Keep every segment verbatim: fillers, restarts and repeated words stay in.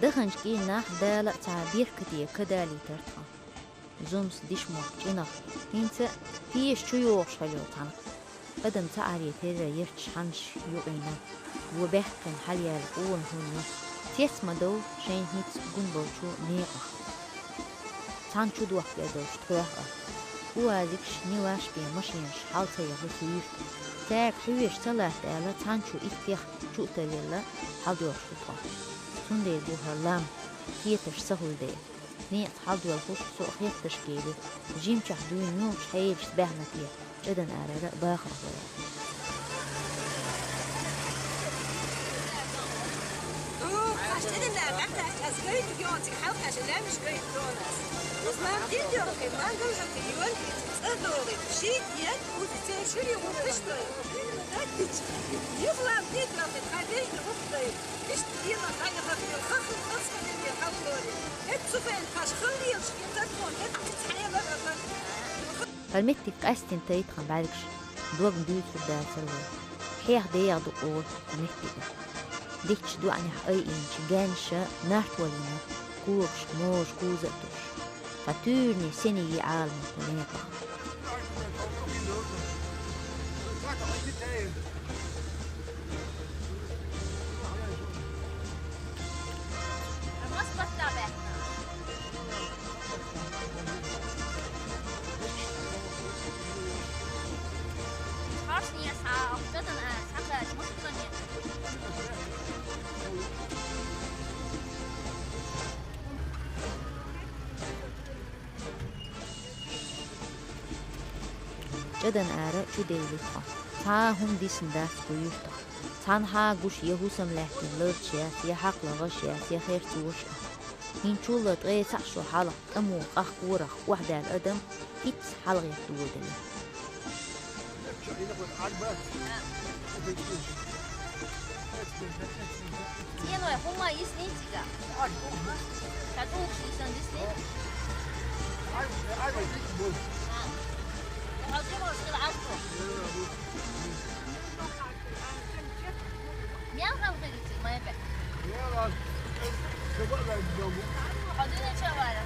Таханчу кӀирнахь Дала а цхьа беркате ка далийтара тхан. Зумса диш мохк чӀинах, хӀинца а теша чу йогӀуш хила йолу цхьаьна адам ца Ӏаре терра ерташ хьанаш юкъийна, вон баьккхина хьалаяьлла къона хӀума ю, цец ма довла шайна хӀинца гун болчу некъах. Цхьаьна чу дохкаделла долчу тхох а. УАЗикаш, Ниваш бен машенаш хьал ца яхи суьйрта. Цаьрга хьоьжуш ца латта аьлла, цхьаьна чу иттех чу а тевелла, хьаладоьлхуш ду тхо. Цундела бу хӀара лам, кхеташ ца хуьлу дела. Некъаца хьаладоьлхуш, со а хеттарш гели, жимчохь дуьйна йолчу хьелашца баьхна те, чӀадан арара а бахархо яц. Ду, хьаш тӀедиллара дӀакхаьчча, ас гайта йоцург хьалхаьчча, лаьмнаш гайта йоцург ас. Ас мама дин йохкий, мангал хӀоттий, йолхий, цӀа догӀий, шийтта ет, уза церан шуьри гӀурташ дой. Юхалам дин йохкий, тхан дайна гӀурт дой. Иштта дела хьайна хахкийла, хахкийла, хаза хилийла хьалалоре. ХӀетта цу хенахь хьаш хала лелаш, и тӀаккха, хӀетта цу хьелара аса. ХӀара меттиг къаьстина тайта тхан бӀаьргаш, дог дуьйцур дацара вай. Хьех дегӀ ду къора хӀара меттига. Дикачу доӀанехь айинчу гаьннаша нарт валийна, когашка можа куза а туьйсуш. Ткъа туьйранийн синий Ӏалам ю кху некъах. ЧӀадан ара чу девлира тхо. Цхьа а хӀума дисна дац кху юьртах. Цхьанхьа а гуш я хӀусам лаьттина ларча яц, я хьакхла гӀаш яц, я херцош а. ХӀинчул а ткъе цхьаъ шо хьалха тӀамо къахкорах охьадаьлла адам хӀинцца хьалагӀетта догӀу делира. ЦӀенойн хӀумма йисний цига? Ша тӀулгаш йисан дисний? Хьо цӀенойш хила Ӏаш ду? Мел гӀан хилийта майбе? Хьо дуьне чу а вара?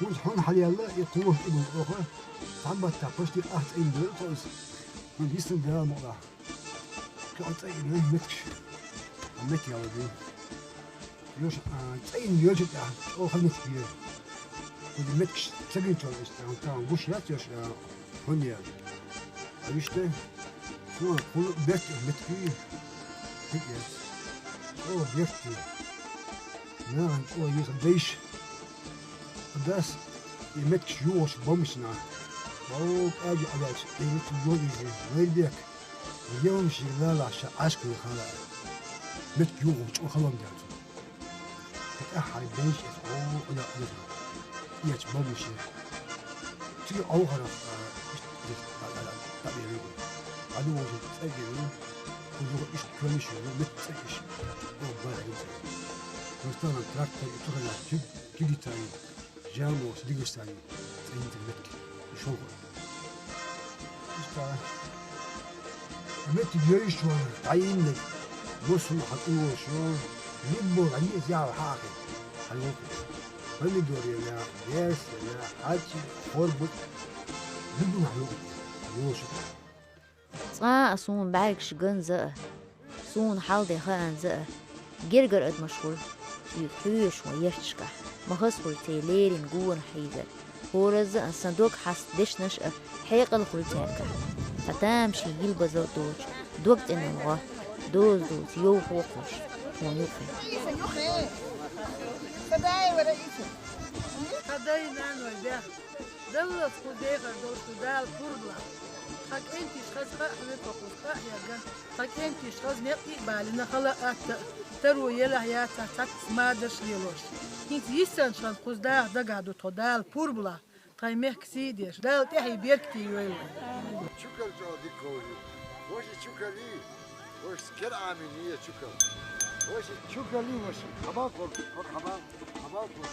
ХӀунда хьуна хьалаелла и кхоша тӀе болу оха, цхьана баттахь почти ах цӀа йина йойла тхо иза. ХӀунда йисина Дала мукъалахь. Кхин а цӀа йина меттигаш. А меттиг яла ду. Йош, а, цӀа йина йоьлча тӀехь чӀогӀа хала меттиг ю. Кхуза меттигаш ца гинчул иштта, тахана гуш яц йош, а, хӀун ял. А вуьшта, суна кхул берт меттиг ю, хӀинца яц. ЧӀогӀа берт ю. Нахана чӀогӀа йиса дайша. Дас и меттигаш юхуш бомбачу нах. Бау кӀажа Ӏадаьлча, и меттиг юху иза, вай бек. Йовнаш лалахь ша Ӏашкхуьлу хала. Меттиг юху чӀогӀа халон даьлла. Кхин тӀаьххьара бейша эца, о, Ӏуьлла, Ӏуьлла. Эца бомбаш. Цига Ӏовхарах, а, иштта, иштта, а, а, а, а, а, а, ду вожа цӀа гира, кхузара иштта куьнаш йолу, меттиг цӀа иштта. О, бара хӀинца. Рустаман трактор и цу хенахь чуьг-, чуьгица ю. Жамос дигаш санна, цӀа йинчу меттиг, шолгӀа. Иштта, меттиг йойуш вара, дӀайиннарг, мусул хьан тӀе йолуш вара, муьлхха а хьан еза яхьа хьан ахи, хьан йолчу. Помидор яла, герс яла, хьаьчи, хорбут, муьлхха а хьан йолуш. Цкъа а суна бӀаьргаш ганза а, суна хьал де хаанза а, гергара адамаш хуьлу, шуьга хьоьжуш ван ерташкахь, ма хаза хуьлу церан леррина гонах хьийзар. ХӀоразза а сан дог хьаста дешнаш а, хьекъал хуьлу цаьргахь. Ткъа тамашийна йилбазалла доцу, дог цӀена гӀо, доза доцу йовхо а кхуьуш, тхуна юккъе. Тхан дай-наной бехк, Даллас кху дехар долуш ду Дала пурба лахь. Тха кӀентий хаза къа а хьоьгу, кхуза къа а хьегна, тха кӀентий хаза некъ тӀе а балийна, хала а, атта а, таро елахь яцахь, цхьацца мадаш а лелош. ХӀинца йиссанчу хана кхуза даха дагахь ду тхо, Дала пурба лахь, тхайн мехкан сий деш, Дала тӀаьхье беркате йойла. Чукал чӀогӀа дика ховлу. Ваша чукалий, ваша кер Ӏамийна я чукал. Ваша чукалий, ваша. Хьаба кор, кор хьаба, хьаба кор,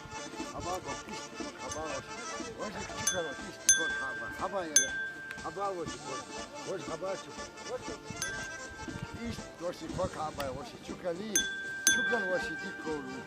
хьаба кор, кис кор хьаба ваша. Ваша чукал, кис кор хьаба, хьаба яра. Хьаба ваша кор, ваша хьаба чукал. Ваша. Ишт ваша кор хьаба, ваша чукалий, чукал ваша дика ховлу.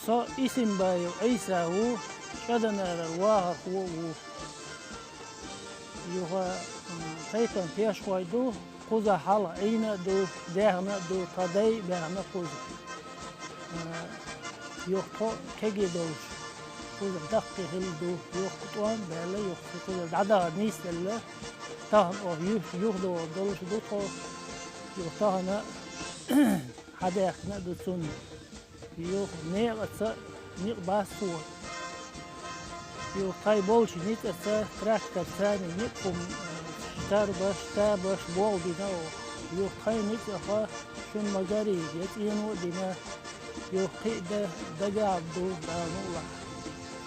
Со Исимбаев Ӏийса ву, ЧӀаданарара вахархо а ву. Юха, м, тайпан пешхой ду, кхузахь хьалха Ӏийна а ду, даьхна а ду, тхан дай а баьхна кхуза. М, юха тхо кегий долуш, кхуза даккхий хилла ду, юха тӀом а баьлла, юха кхуза дӀадахар нисделла, тахана оха юьхь-, юхадогӀур долуш ду тхо, юха тахана хьадаьхкина а ду цунна. Юха некъаца а некъ бац тхо. Юха тхайн болчу ницкъаца, тракторца а некъ хӀума, э, штарбаш, табаш, болх бина оха. Юха тхайн ницкъаха шун ма-гарра я цӀено а дина, юха кхин а дан дагахь ду, Дала мукъ лахь.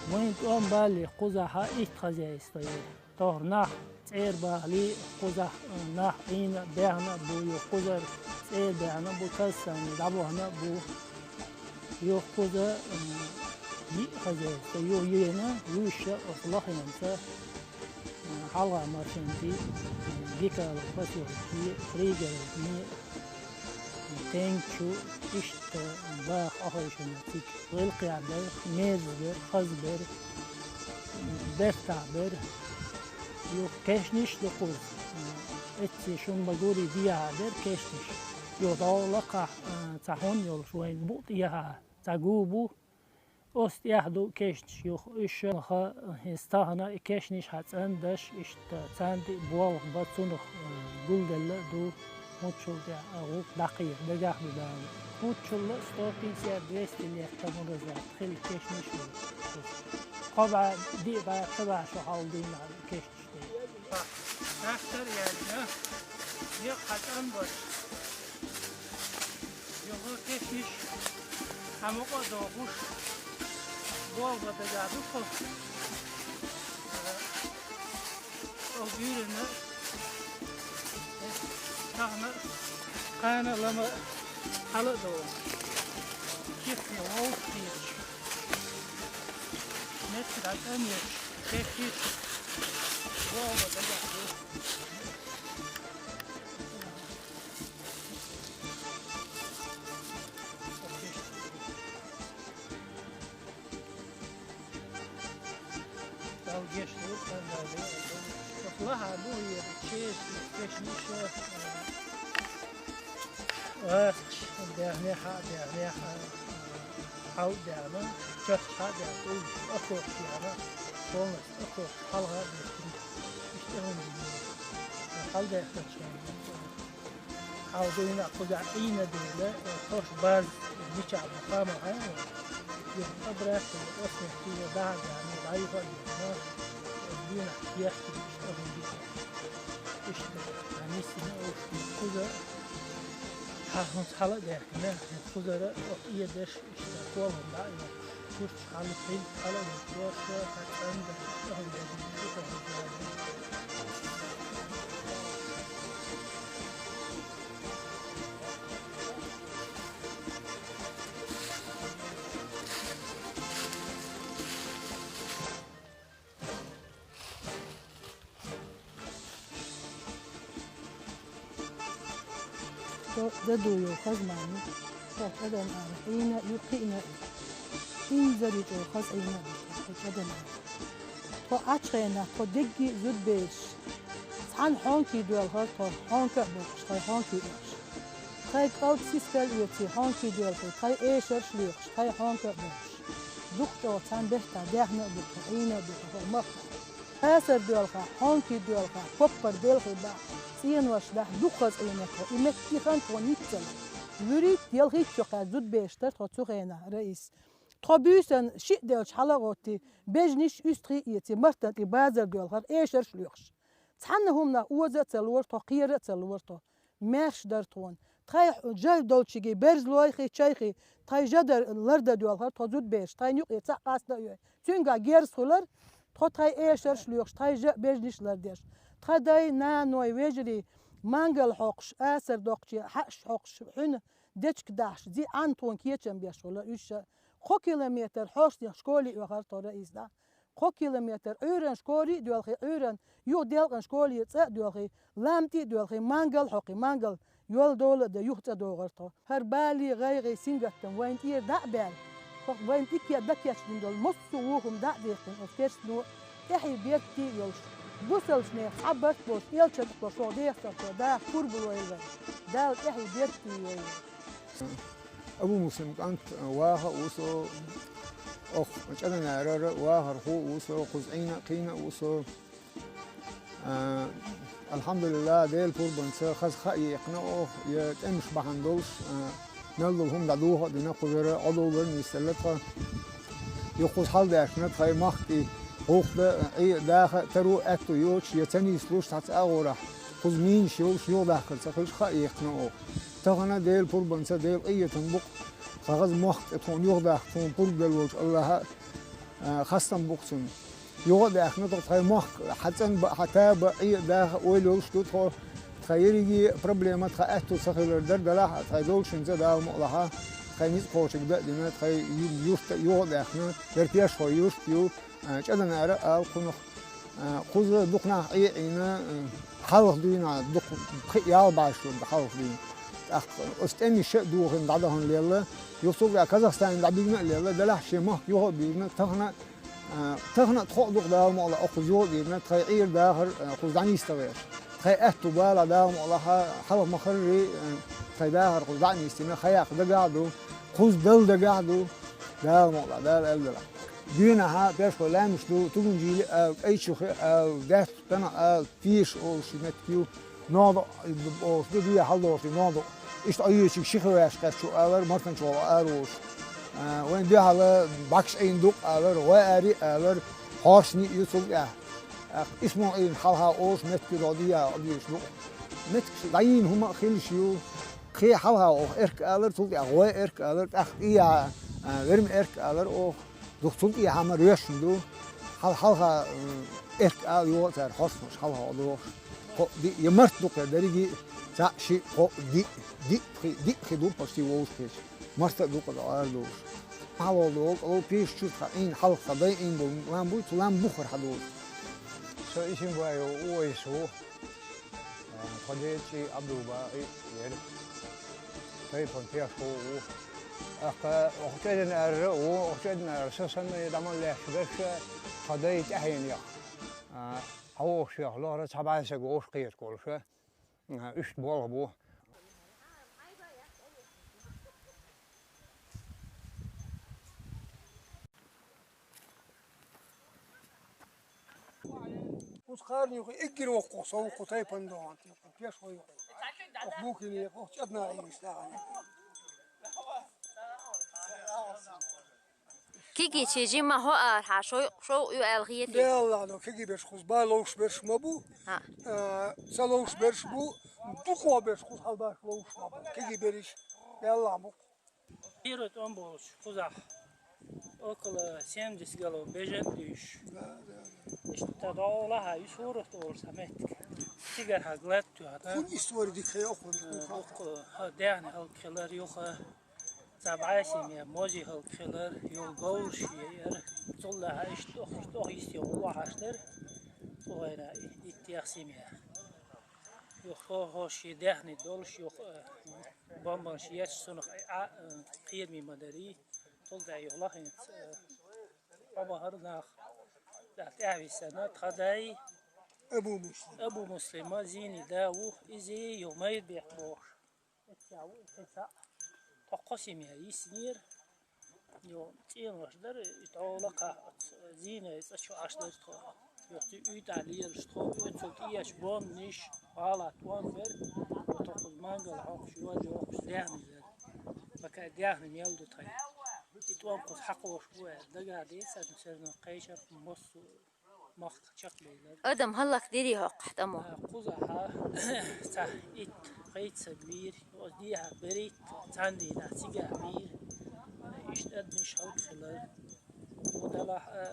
Вайн тӀом балале кхузахь итт хозяйство яра. Тохара нах цӀера бахале, кхузахь нах Ӏийна а, баьхна а бу, юха кхузара цӀера баьхна а бу, кассане дӀабахана а бу. Юха кхуза, м, йиъ хозяйство, юха йина, вуьйш а оцу лахенца, м, хьалха маршанти, м, Бикалов посёлке, Пригородне, Тенгчу, иштта баха Ӏохайшина цига. Гӏилкхехь бер, мерза бер, хаза бер, бертахь бер. Юха кешнаш а ду кхуза. Эцци шуна ма-гурра дехьа дер кешнаш. Юха дӀо лакхахь, а, цхьа хӀун йолуш вайна букъ тӀехьа, цхьа гу бу. Оцу тӀехь ду кешнаш юха. Уьш ха, хӀинца тахана и кешнаш хьан цӀандаш, иштта царна тӀе болх бан, цунах, а, гулделла а ду. Мучул тӀехь а гӀуллакх дӀакхехьа дагахь ду Дала. Мучулла сто пятьдесят, двести лет тому назад хилла кешнаш ду. Кхо бӀе, диъ бӀе, кхо бӀе шо хьалха дуьйна кешнаш ду. Трактор яьлла, некъ хьан цӀанбаш. Юха кешнаш хьан мукъа а дохуш, болх бан дагахь ду тхо. Оха буьйранна, тахана, кхана, лама хьала а догӀу. Кехатехь вовшах кхеташ, меттиг дӀа тӀам еш, кхехкийта, вогӀу дагахь ду. Далла гечдойла, Дала гечдойла. Оцу лахьа бу хӀара, чеша, кешнаш, э, гӀазкхаш, даьхнехь а, даьхнехь а, хьал а даьхна, чахчахьа а даьхна, тӀулгаш, окоп яьхна, полностью окоп, хьалха а беттина. Иштта хӀума ду. Хьал даьхначарна. Хьалха дуьйна кхузахь Ӏийна дела, тхоьш база мичахь бу хама хьайна, юха обратно оцу меттиге дӀа а даьхна, дӀа юха а даьхна, дуьйна кехкина иштта хӀума ду. Иштта, хьан нисдина оцу кхуза, хьан хӀинца хьала а даьхкина, кхузара оцу эдаш, иштта, кхолхам дӀа а йоккхуш, курчаш хьалхийна, хьала а йоккхуш, хьан цӀандара, иштта хӀума ду, иштта хӀума ду. Тхо дадуйо хазмани, тхо чӀадан ара, Ӏийна ю, кхиъна ю. Инзари чӀо хаз Ӏийна ю, тхо чӀадан ара. Тхо Ӏачхена, тхо дегги зудберш. Цхьан хьонки доьлхар тхо, хьонка а бохуш, тхай хьонки а бохуш. Тхай кӀалт сискал оьци, хьонки доьлхи, тхай эшарш лоьхуш, тхай хьонка а бохуш. Дукха чӀо цхьан бетта дехна а ду тхо, Ӏийна а ду тхо, хӀор махка. Хасар доьлхахь, хьонки доьлхахь, поппар делхий бахь, цӀенош дахь, дукхаза Ӏийна тхо, и метта тӀе хан тхо ниццала. ВуьрхӀитта, ялхитта чокхаьрца зудберш дара тхо цу хенахь, Раис. Тхо буьйсан шиъ делча хьала а гӀоттий, бежнаш уьстагӀий а эций, мартан тӀе базар доьлхар, эшарш лоьхуш. Цхьанна хӀуманах оза а ца лора тхо, кхера а ца лора тхо. Маьрша дара тхуна. Тхай жа долчиге берзлойхи, чайхи, тхай жа дар, лардан доьлхар тхо зудберш, тхайна юкъе цхьаъ къаста а йой. Цуьнга герз хуьлар, тхо тхай эшарш лоьхуш, тхай жа а бежнаш а лардеш. Тха дай, наной, вежарий, мангал хьокхуш, асар доккхуче, хьаъш хьокхуш, хьуьна дечка дахьаш, зи Ӏан тхуна кечам беш хуьлар уьш а. Кхо километр хьошнех школе оьхар тхо, Раис, дӀа. Кхо километр Ӏуьйранна школе а доьлхий, Ӏуьйранна юха делкъан школе цӀа а доьлхий, лам тӀе а доьлхий, мангал хьокхий, мангал йол дола а дан, юха цӀа догӀар тхо. ХӀара балий, гӀайгӀий, сингаттам вайна тӀера дӀа а баьлла, тхо вайна тӀе ке-, дӀакечдина долу массо а вухам дӀа а дехкина, оцу керстано тӀаьхье беркате а йолуш, бусалбанех цхьа барт болуш, элчанна тӀе шух дехар тхо, даха пурба лойла вай. Дала тӀаьхье беркате йойла. Абу-Муслим кӀант ваха а ву со, окху ЧӀаданарара вахархо а ву со, кхуза Ӏийна а, кхийна а ву со. А, алхьамдулиллахӀ, Делан пурбанца хаза хаа екхна оха, я тӀемаш бахьана долуш, а, мел долу хӀума дӀадохо а дина, кхузара Ӏодовлар а нисделла тхан. Юха кхуза хьалдаьхкина тхайн махка и гӀуллакх дан, Ӏе а, даха а, таро а аьтто йоцуш, я ца нислуш цхьацца агӀорахь, кхуза минаш йолуш, юхадахкар ца хилча, хаа екхна оха. Тахана Делан пурбанца, Делан къинхетам бу-кх, тхан хаза мохк тӀе тхуна юхадахка, тхуна пурба делла волчу АллахӀа а, хастам бу-кх цунна. Юха а даьхкина тхо тхайн мохк, хьан цӀан баа, хьан та баа, Ӏе а, даха а ойла йолуш ду тхо. Тхан ерриге а проблема, тхан аьтто ца хилар дара делахь а, тхайн долчуьнца, Дала мукъалахь, тхайн ницкъ кхочург дан а дина, тхайн ю-, юрт а юха а даьхкина, дара Пешхой юрт ю, а, ЧӀаданара а ала кхунах. А, кхуза дукха нах Ӏе а Ӏийна, а, хьалха дуьйна, дукха пхи-ялх бӀе шо хьалха дуьйна. ТӀаккха оцу тӀемаша а дохийна дӀадахана лелла, юха цул тӀаьхьа Казахстане дӀабигна а лелла, делахь шен махка юха а буьйрна, тахана, а, тахана а тхо а ду-кх, Дала мукъалахь, окхуза юха а буьйрна, тхайн Ӏер-дахар, а, кхуза дӀанисдан гӀерташ. Тхайн аьтто балахь, Дала мукъалахь, хьалха ма-харри, а, тхайн дахар кхуза дӀа а нисдина, хан яккха дагахь а ду, кхуза дала дагахь а ду, Дала мукъалахь, Дала аьлла делахь. Дуьйна хьан Пешхой лаьмнаш ду, Тугунжийли а, КӀайчухи а, Даьтта Тана а, Пеша олуш меттиг ю, НогӀдо олуш ду, дуьхьал долуш ду НогӀдо. Иштта Ӏойечиг ши хи ваьш кхаьччу алар, Мартанчу гӀала ара волуш. А, вайн дуьхьал бӀаьргаш Ӏийна ду-кх алар, гӀой ари а алар, хьоршни а ю цул тӀаьхьа. ТӀаккха Исмаилан хьалха олуш меттиг ю, дӀо дийа Ӏодуьйш ду-кх. Меттигаш дӀайийна хӀума а хилаш ю, кхе хьалха оха Эрк алар, цул тӀаьхьа гӀой Эрк алар, тӀаккха тӀехьа, а, Верма Эрк алар оха. Дукха цул тӀехьа ма роьшна ду. Хьал-, хьалха, м, Эрк ала йогӀу цара хьоршмаш, хьалха догӀуш. Кхоъ, диъ, я март ду-кх дерриге а, цхьаъ, шиъ, кхоъ, диъ, диъ хи, диъ хи ду почти вовшахкхетча. Март а ду-кх дӀа ара долуш. Хьалха догӀу, кӀало Пеша чуьра тхан Ӏийна, хьалха тхан дай Ӏийна болу лам буй, цу лам бухара хьан долуш. Со Исимбаев Увайс ву. А, тхан ден цӀий Ӏабдулбакъи яра. Тайпана Пешхо а ву. ТӀаккха оха ЧӀаданара а ву, оха ЧӀаданара со санна дӀа ма лаьтташ берш, тхан дай тӀаьхьенех. А, хьан вовшех лохара цхьа бӀе саг вовшахкхеташ волуш, а, иштта болх бу. Кхуза кхарна юххе эггара воккхах со ву кху тайпана догӀанте, кху Пешхой юххе. Кху букине, кху ЧӀаданара Ӏийна стагӀа. Кегийчий жимма хӀо арахьа шовкъ, шовкъ ю аьлла хетий? Делла до, кегий берш кхуза бан ловш берш ма бу. ХӀаъ. А, ца ловш берш бу, дукха берш кхуза хьалбаш ловш ма бу. Кегий берш, делла бу. Кира тӀом болуш, кхузахь около семьдесят голов бежен дуьйш. Да, да, да. Иштта дӀа олахьа, и сурат олуш цхьа меттиг. Цигара хьа глад туьхьа, да? Хун истори дика хье, охуна, э, охуна. Оху, хьа, дехьна хӀаллакьхилар юха. Цхьа бӀе семья мози хӀаллакьхилар, йолу говлаш яра. Цул лаьхьа иштта оху, иштта оху йисте гӀуллакхаш дара. Цу гӀайна и-, иттех семья. Юха хо-, хо ши дехни долш, юха, э, бомбан ши яч сунах, а, э, кхирми мадари, тулда юха лахинц, э, Ӏомахар нах, да тӀехьа висана, тха дай Абу Муслим. Абу Муслима, зини да ву, изи юха майр бех бохш. Эця ву, эця. Тхо симя йиснир. Йо, цӀен ваш дар, и тӀола кхахьац, зина и цӀа чу Ӏаш дар тхо. Йо, ци уьйтӀа лелаш тхо, оцул тӀеш бомниш, гӀалат бомбер, йо, тхо кхуз мангал хьокхуш, йо, йо, хьокхуш дехни лер. Бака дехни мел ду тхай. И тӀом кхуз хьакхош бу, э, дага децад, серно кхайшар, моссу мах чакхбайлар. Адам хӀаллак дири хьокхахь тӀамо. А, кхузахьа, ца итт, кхайца вийр, оз дийхьа берит, цандина цига вийр. Ишт адмиш хьалк хилар. Удалахь, а,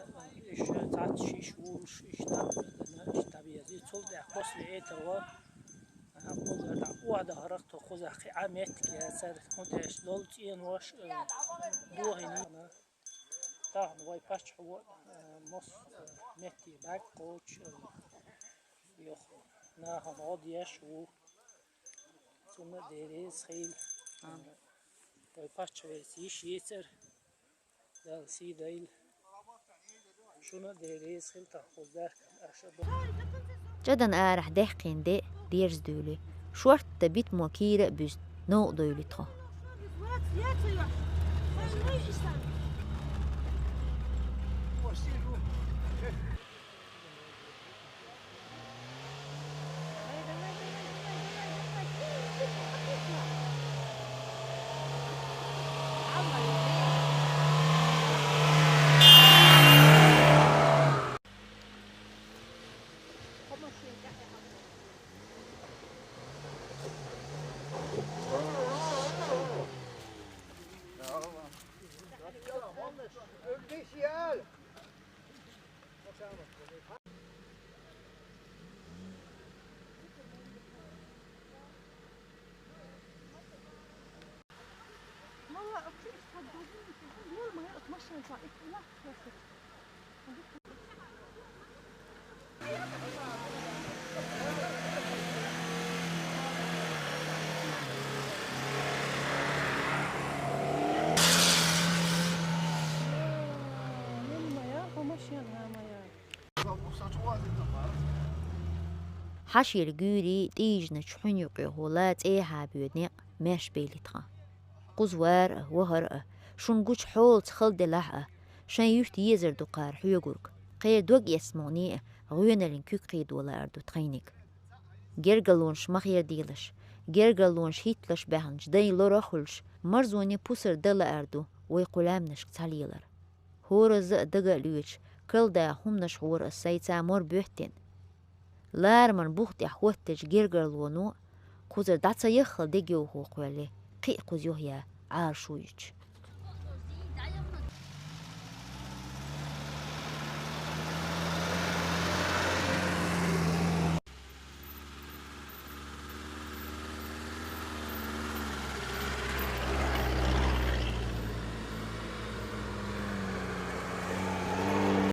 иш цац шиш вулш, иш таб, иш таб язи. Цул дехь после этого, а, кхуза да, ух да харах то кхуза хи а метки, а, цар, худеш дол цӀен ваш, а, дохини. Тахан вай паччахь во, э, мос, э, метти бак кочу, э, йох, нахан од еш ву. Цунна дерез хил. Амин. Вай паччахь вес йиш йецар. Дал си дайл. Шуна дерез хил тахуз дарк. ЧӀадан арахь даьккхина де дерза дуьйли. Шортта битмо кийра а буьзна, новкъа дуьйли тхо. Хьашийла гуьйрий тӀийжначу хьуьнан юкъехула цӀехьа боьду некъ маьрша бейли тхан. Кхуза вар а, вахар а, шун гучу хьолаца хала делахь а, шайн юьрта езар ду кхара хьоьгург, кхеран дог эцмогӀний а гӀоьналлин куьг кхийдо лаар ду тхайниг. Гергарлонаш махера дийлаш, гергарлонаш хӀитталаш баьхначу дайн лора а хуьлуш, марзоне пусар дан лаар ду вай кху лаьмнашка цхьалелар. ХӀоразза а дага а лоьцуш, калда хӀуманаш хьора ас сайца мор боьттина. Лараман бух тӀехь хӀоттачу гергарлоно кхузара дӀа ца яххал дегайовхо кхоьлле, кхин а кхуза юхаяь Ӏалашо йича.